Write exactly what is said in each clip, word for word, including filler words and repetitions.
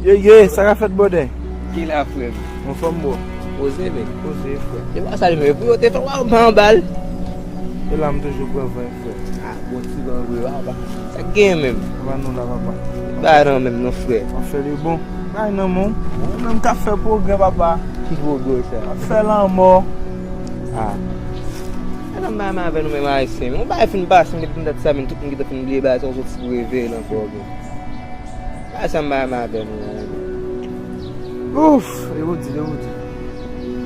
Ye, ye, sa k ap fèt, bwòdè? Ki la, frè m? Anfòm, bro. Poze, men. Poze, frè. Se pa sa, men pou yo te fè w pa anba l. E la, m toujou pran van, frè. Ah, bon ti van vre, papa. Sa k genyen menm? Papa, nou la, papa. Ba nan menm, non, frè. Anfè li bon. Ay, nan, mon. Ou menm k ap fè pwogrè, papa. Ki pwogrè, sa? Ap fè lanmò. Ah. E nan bagay m avè nou menm Ayisyen, men yon bagay fin pase, m gentan di sa, men tout moun gentan fin bliye bagay sa, yon sòti pou reveye l ankò, men. Bagay sa m pa renmen avè nou an. Ouf, e ou di, e ou di.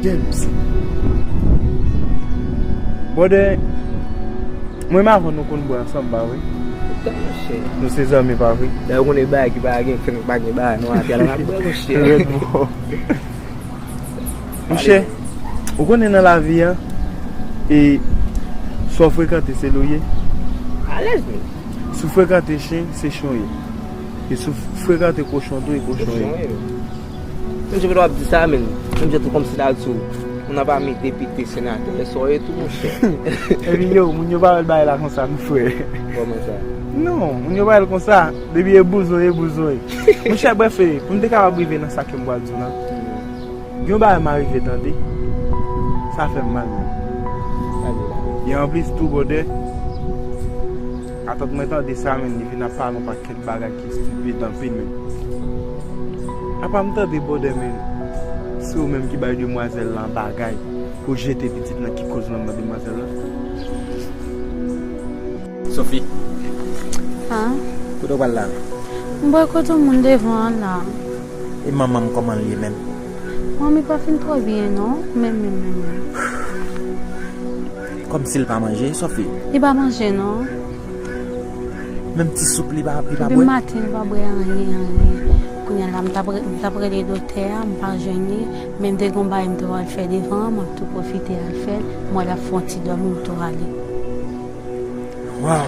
James. Bwòdè, mwen m avè w nou konn bwè ansanm, pa vre? Monchè. Nou se zanmi, pa vre? Dayè, ou konnen bagay ki pa gen fen, pa gen bagay, nou ap al, n ap bwè, monchè. Rèd, bro. Monchè, ou konnen nan lavi a, e sa w frekante, se li w ye. Alèz, men. Si w frekante chen, se chen w ye. E si w frekante kochon tou, e kochon w ye. Kochon w ye. Menm jan w ap di sa, men. Menm jan tou kòmsi ta di w, moun ap ame depite, senatè, e sa w ye tou, monchè. Epi yo, moun yo pa wè bagay la konsa, non, frè. Kòman sa? Non, moun yo pa wè l konsa. Depi e bouzon, e bouzon ye. Monchè, brèf, e, pou m te kapab rive nan sa ke m pral di w la. Gen yon bagay m arive tande, sa fè m mal menm. E anplis tou, bwòdè, atant mwen tande sa, men li vin ap pale yon pakèt bagay ki estipid anpil menm. Apa m tande, bwòdè, men se ou menm ki bay demwazèl lan bagay pou jete pitit lan ki koz lanmò demwazèl lan? Sophie. Ah? Kote w pral la? M pral kote yon moun devan an la. E manman m, kòman l ye menm? Manmi pa fin twò byen, non. Menm, menm, menm, menm. Kòmsi l pa manje, Sophie? Li pa manje, non. Menm ti soup li pa, li pa bwè? Depi maten, li pa bwè anyen, anyen. Kounye a la, m t ap re-, m t ap rele doktè a, m pa jwenn li. Men m te gen yon bagay m te pral fè devan an, m ap tou pwofite al fè l. M wè l ap fè yon ti dòmi, m tou ale. Waw!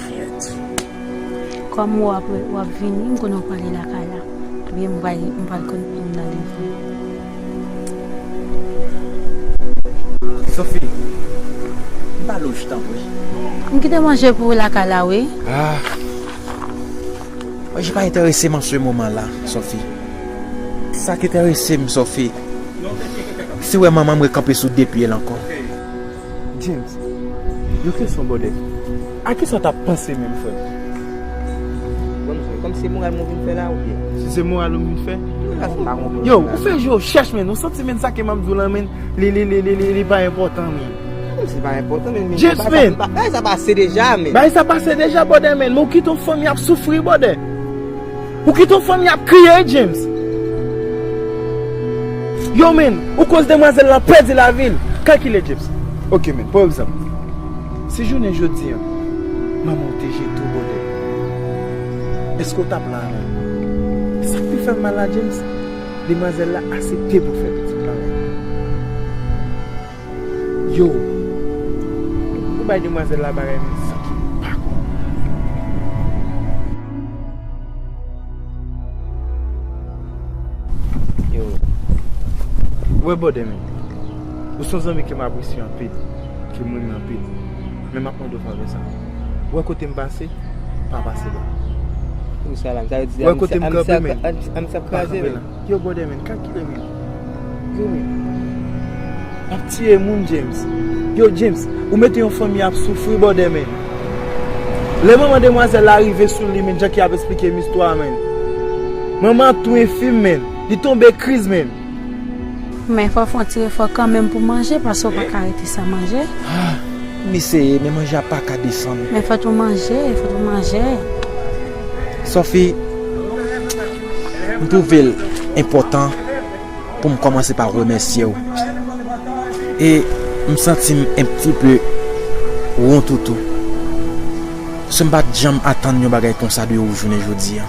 Shit. Kòm w ap, w ap vini, m konnen w prale lakay la. Ebyen, m pral, m pral konn pou m nan devan. Sophie, m pale w, tanpri. M kite manje pou ou lakay la, wi. Ah. Manje pa enterese m an se moman la, Sophie. Sa k enterese m, Sophie, se wè manman m rekanpe sou de pye l ankò. James, yon kesyon, bwòdè. A kisa w t ap panse menm, frè m? Bon, frè, kòm se moral mwen vin fè la, oubyen? Si se moral ou vin fè? Yo, ou fè je w chèch, men. Ou santi, men, sa ke m ap di w lan, men, li, li, li, li, li, li pa enpòtan, men. Kòmsi li pa enpòtan, men, men, James, bagay sa, men. Bagay sa pase deja, men. Bagay sa pase deja, bwòdè, men. Men ou kite yon fanmi ap soufri, bwòdè. Ou kite yon fanmi ap kriye, James. Yo, men, ou koz demwazèl lan pèdi lavi l. Kalkile, James. Ok, men, pran egzanp. Si jounen jodi a, manman w te jete w, bwòdè, èske w t ap la, menm? Sa k pi fè m mal la, James, demwazèl la aksepte pou fè pitit la. Yo, ou bay demwazèl la bagay menm san ki pa konn. Yo. Ou wè, bwòdè, men, ou se yon zanmi ke m apresye anpil, ke m renmen anpil. Men m ap mande w favè sa. Ou wè kote m pase, pa pase la. Ou sa la, sa vle di, ou wè kote m kanpe, men, pa kanpe la. Yo, bwòdè, men, kalkile, men. Yo, men. W ap tiye moun, James. Yo, James, ou mete yon fanmi ap soufri, bwòdè, men. Lè manman demwazèl la rive sou li, men, jan ke y ap esplike m istwa a, men. Manman ap touye fi m, men. Li tonbe kriz, men. Men fò w fè yon ti efò kanmenm pou manje, paske w pa ka rete san manje. Ah, m eseye, men manje a pa ka desann. Men fò tou manje, fò tou manje. Sophie, m twouve l enpòtan pou m kòmanse pa remèsye w. E m santi m un petit peu wont tou. Paske m pa t janm atann yon bagay konsa de ou jounen jodi a.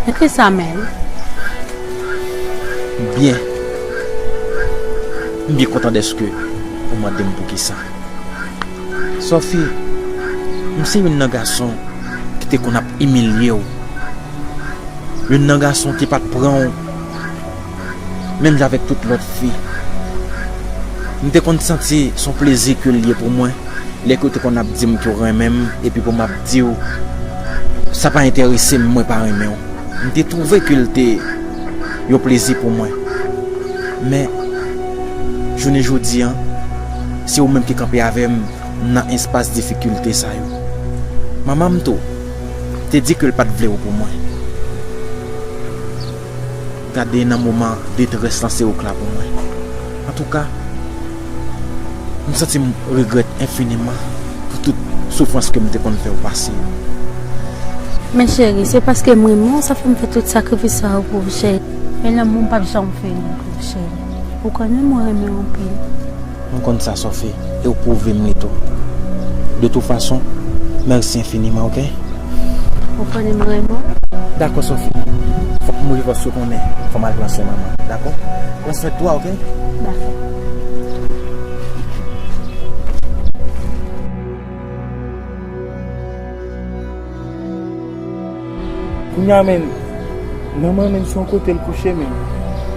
Poukisa menm? Byen. M byen kontan dèske ou mande m poukisa. Sophie, m se youn nan gason ki te konn ap imilye w. Youn nan gason ki pa t pran w menm jan avèk tout lòt fi. M te konn santi se yon plezi ke l ye pou mwen lè ke w te konn ap di m ke w renmen m, epi pou m ap di w Sa pa enterese m, mwen pa renmen w. M te twouve ke l te yon plezi pou mwen. Men, jounen jodi a, se ou menm ki kanpe avè m nan espas difikilte sa yo. Manman m tou te di ke l pa t vle w pou mwen. Gade nan moman detrès lan se ou k la pou mwen. Antouka, m santi m regrèt enfiniman pou tout soufrans ke m te konn fè w pase yo. Men cheri, se paske m renmen w, sa fè m fè tout sakrifis sa yo pou ou, cheri. Men lanmou m p ap janm fini pou ou, cheri. Ou konnen mwen renmen w anpil. M konn sa, Sophie, e w pwouve m li tou. De tout fason, mèsi enfiniman, oke? Ou konnen m renmen w. Dakò, Sophie. Fòk m rive paske w konnen. Fò m al pran swen manman, dakò? Pran swen twa, oke? Dakò. Kounye a, men, manman, men, se yon kote l kouche, men.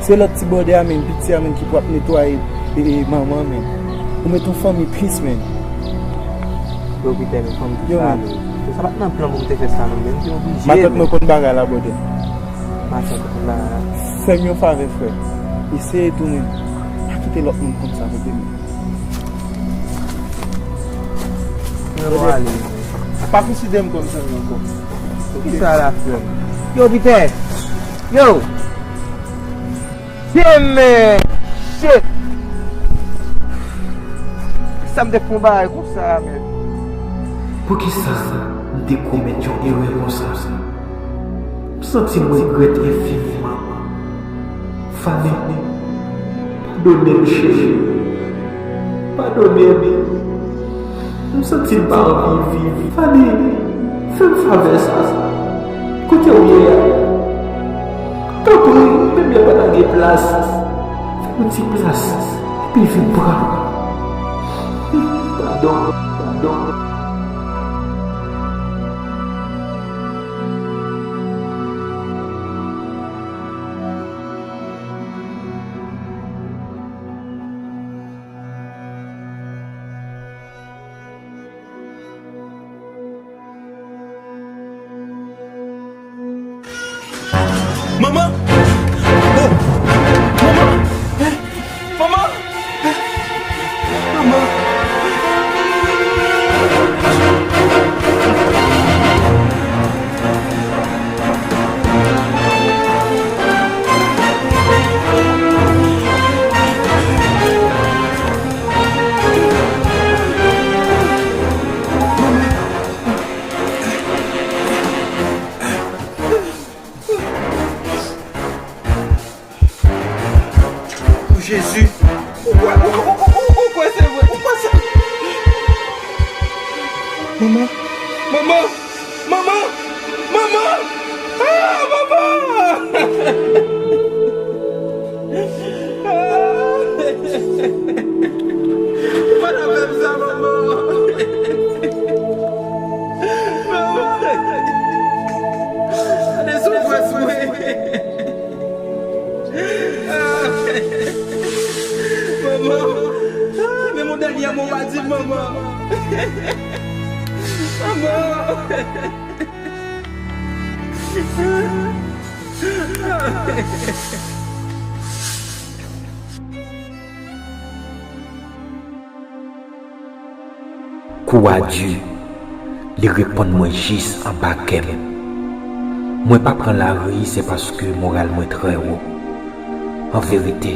Se lòt ti bòdè a, men, piti a, men, ki pou ap netwaye, e, e, manman, men. Ou met yon fanmi plis, men. Yo, Pitè, men, fanm tou sa, men. Sa pa t nan plan pou m te fè sa, non, men m te oblije, men. Matant mwen konn bagay la, bòdè. Matant mwen konn bagay la. Fè m yon favè, frè. Eseye tou, men. Pa kite lòt moun konn sa, kote, men. Mwen ale. Pa konsidere m kòm zanmi ankò. Poukisa la, frè m? Yo, Pitè! Yo! Demen! Shit! Sa m te fè yon bagay konsa, men? Poukisa m te komèt yon erè konsa? M santi m regrèt enfiniman. Fani, padone m, cheri. Padone m. M santi m pa anvi viv. Fani, fè m favè sa. Kote w ye a? Tanpri, menm lè pa ta gen plas, fè m yon ti plas, epi vin pran m. Padon, padon. Manman! Oh! Manman! Eh! Manman! Eh! Manman! O Jezi! Ou kwè, ou, ou, ou, ou, ou kwè se vre? Ou kwè se... Manman! Manman! Manman! Manman! Ah, manman! Ah! Ou pa t ap fè m sa, manman! Manman! Gade soufrans mwen! Manman! Ah, men mon dènye mo w pa di m, manman! Manman! Kou a di, li reponn mwen jis anba kè m. Mwen pa pran lari, se paske moral mwen trè wo. An verite,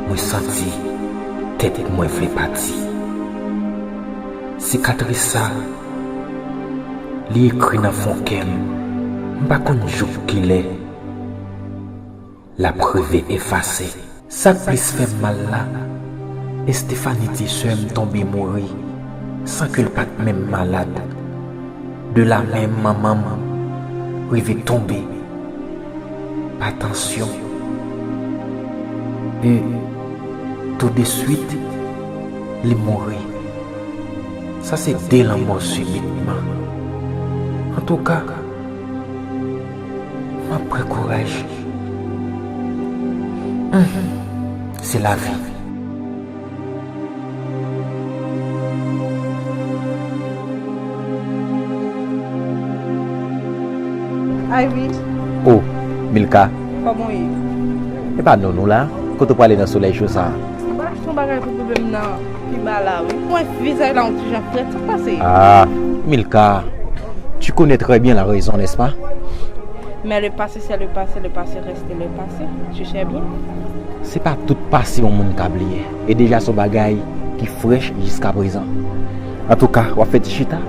mwen santi tèt mwen vle pati. Sikatris sa, li ekri nan fon kè m, m pa konn jouk kilè l ap rive efase. Sa k plis fè m mal la, Estefani ti sè m tonbe mouri san ke l pa t menm malad. De la menm manman m rive tonbe pa tansyon. E toudeswit, li mouri. Sa se de lanmò sibitman. Antouka, m ap pran kouraj. Humm, se lavi. Oh, Milka. Kòman w ye? E pa nou nou la? Kote w prale nan solèy cho sa a? Mwen achte yon bagay pou bebe m nan pi ba la wi. Mwen vizaj la yon ti jan frèt, sa k pase? Ah, Milka, tu connais très bien la raison, n'est-ce pas? Mais le passé, c'est le passé, le passé reste le passé. Tu sais bien. Se pa tout pase yon moun ka bliye. E deja se yon bagay ki frèch jiskaprezan. Antouka, w ap fè ti chita?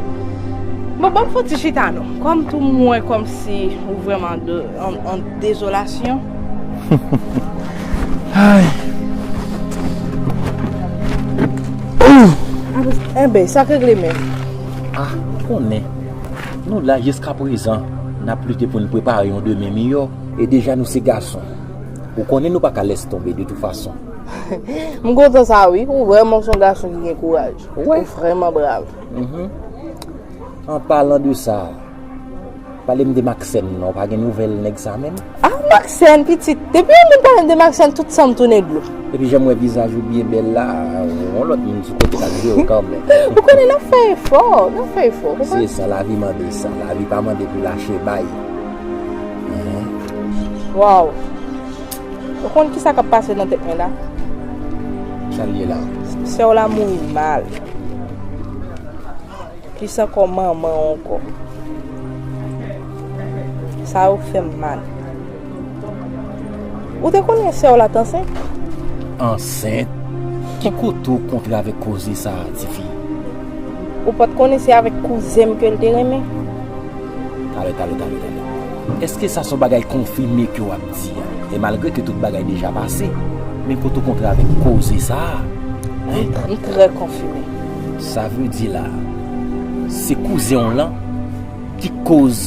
Bon, ban m fè ti chita non. Kòm tou mwen kòmsi ou vrèman de, an, an dezolasyon. Ay. Enben, sa k regle menm? Ah, ou konnen. Nou la jiskaprezan, n ap lite pou n prepare yon demen miyò. E deja nou se gason. Ou konnen nou pa ka lèse tonbe de tout fason. M kontan sa wi, ou vrèman se yon gason ki gen kouraj. Ou vrèman brav. Mhm. An palan de sa, pale m de Maxène non, ou pa gen nouvèl nèg sa menm? Ah, Maxène, pitit. Depi yon moun pale m de Maxène, tout san m tounen dlo. Epi jan m wè vizaj ou byen bèl la, yon lòt moun sou kote k ap jere w kanmenm. Ou konnen n ap fè efò, n ap fè efò, ou konprann? Se sa, lavi mande sa, lavi pa mande pou lache bay. Waw. Ou konn kisa k ap pase nan tèt mwen la? Sa l ye la? Sè w la mouri mal. Plis ankò manman w ankò. Sa yo fè m mal. Ou te konnen sè w la t ansent? Ansent? Ki kote w kontre avèk koze sa a, tifi? Ou pa t konnen se avèk kouzen m ke l te renmen? Talè, talè, talè, talè. Èske sa se yon bagay konfime ke w ap di a? E malgre ke tout bagay deja pase, men kote w kontre avèk koze sa a? Hein? M trè konfime. Sa vle di la, se kouzen w lan ki koz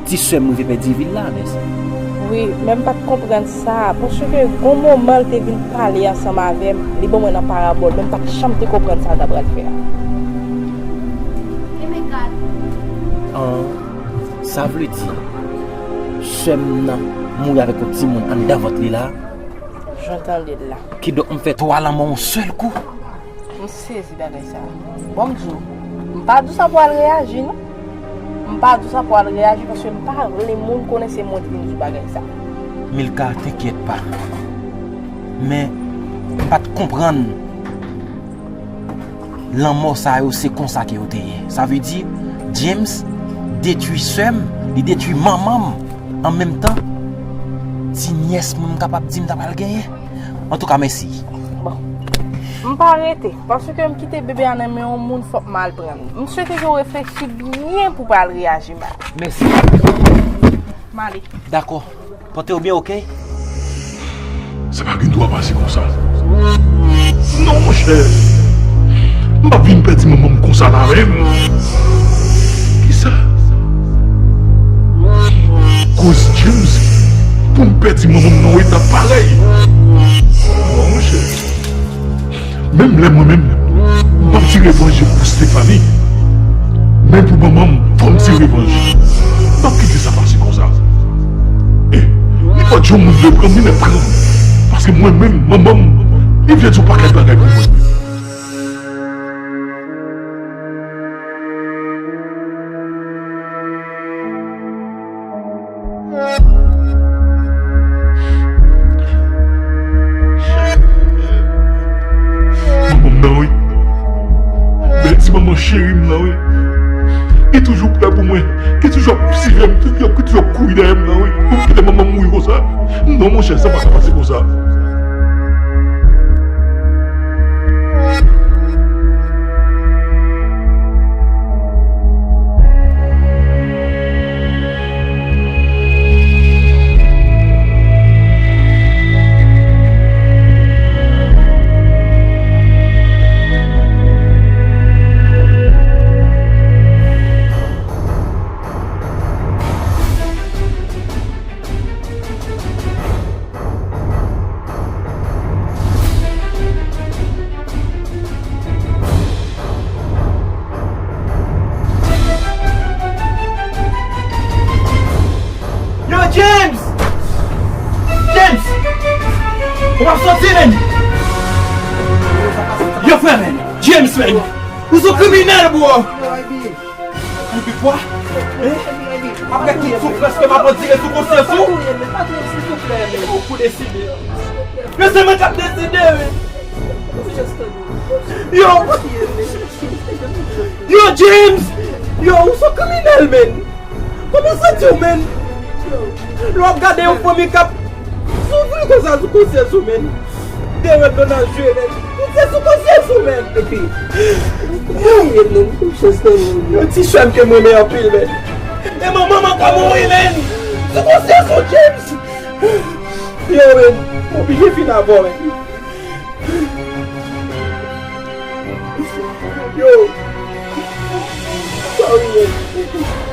ti sè m rive pèdi vi l la, mèsi. Wi, men m pa t konprann sa, paske gon moman l te vin pale ansanm avè m, li ban mwen nan parabòl, men m pa t janm te konprann sa l ta pral fè a. An, sa vle di, sè m nan mouri avèk yon timoun anndan vant li la? Jan w tande l la. Kidonk m fè twa lanmò yon sèl kou. M sezi bagay sa. Bon, m di w, m pa di w sa pou w al reyaji, non. M pa di w sa pou w al reyaji, paske m pa vle moun konnen se mwen ki vin di w bagay sa. Milka, t'inquiète pas. Men, m pa t konprann lanmò sa yo, se konsa ke yo te ye. Sa vle di, James detwi sè m, li detwi manman m. An menm tan, ti nyès mwen m kapab di m ta pral genyen. Antouka, mèsi. Bon. M pa rete, paske m kite bebe a nan men yon moun, fòk m al pran l. M swete ke w reflechi byen pou w pa al reyaji mal. Mèsi. M ale. Dakò. Pòte w byen, oke? Sa pa gen dwa pase konsa. Non, monchè. M p ap vin pèdi manman m konsa la menm. Kisa? Koz James pou m pèdi manman m nan yon eta parèy. Non, monchè. Menm lè mwen menm, m ap tire revanj pou Stephanie. Men pou manman m, fò m tire revanj. M p ap kite sa pase konsa. E, nenpòt jan moun vle pran m, li mèt pran m. Paske mwen menm, manman m, li vle di yon pakèt bagay pou mwen. Manman m nan, wi. Bèl ti manman cheri m nan, wi. Li toujou prè pou mwen. Li toujou ap siveye m, li toujou ap kouri dèyè m nan, wi. Pou m kite manman m mouri konsa. Non, monchè, sa pa ka pase konsa. Yo, James! James! Ou p ap soti, men! Yo, frè, men! James, men! Ou se yon kriminèl, bro! Yon pi fò? Eh? Apre tout soufrans ke m ap andire sou konsyans ou, ou pou deside. Men se mwen k ap deside, men. Yo! Yo, James! Yo, ou se yon kriminèl, men! Kòman w santi w, men? Lè w ap gade yon fanmi k ap soufri konsa sou konsyans ou, men! Derev Donald jwe, men! Tout se sou konsyans ou, men! Epi, yo, yo, men, yon chans nan men. Yon ti sè m ke m renmen anpil, men! E manman m ankò mouri, men! Sou konsyans ou, James! Yo, men, m oblije fin avè w, men! Yo! Sorry, men!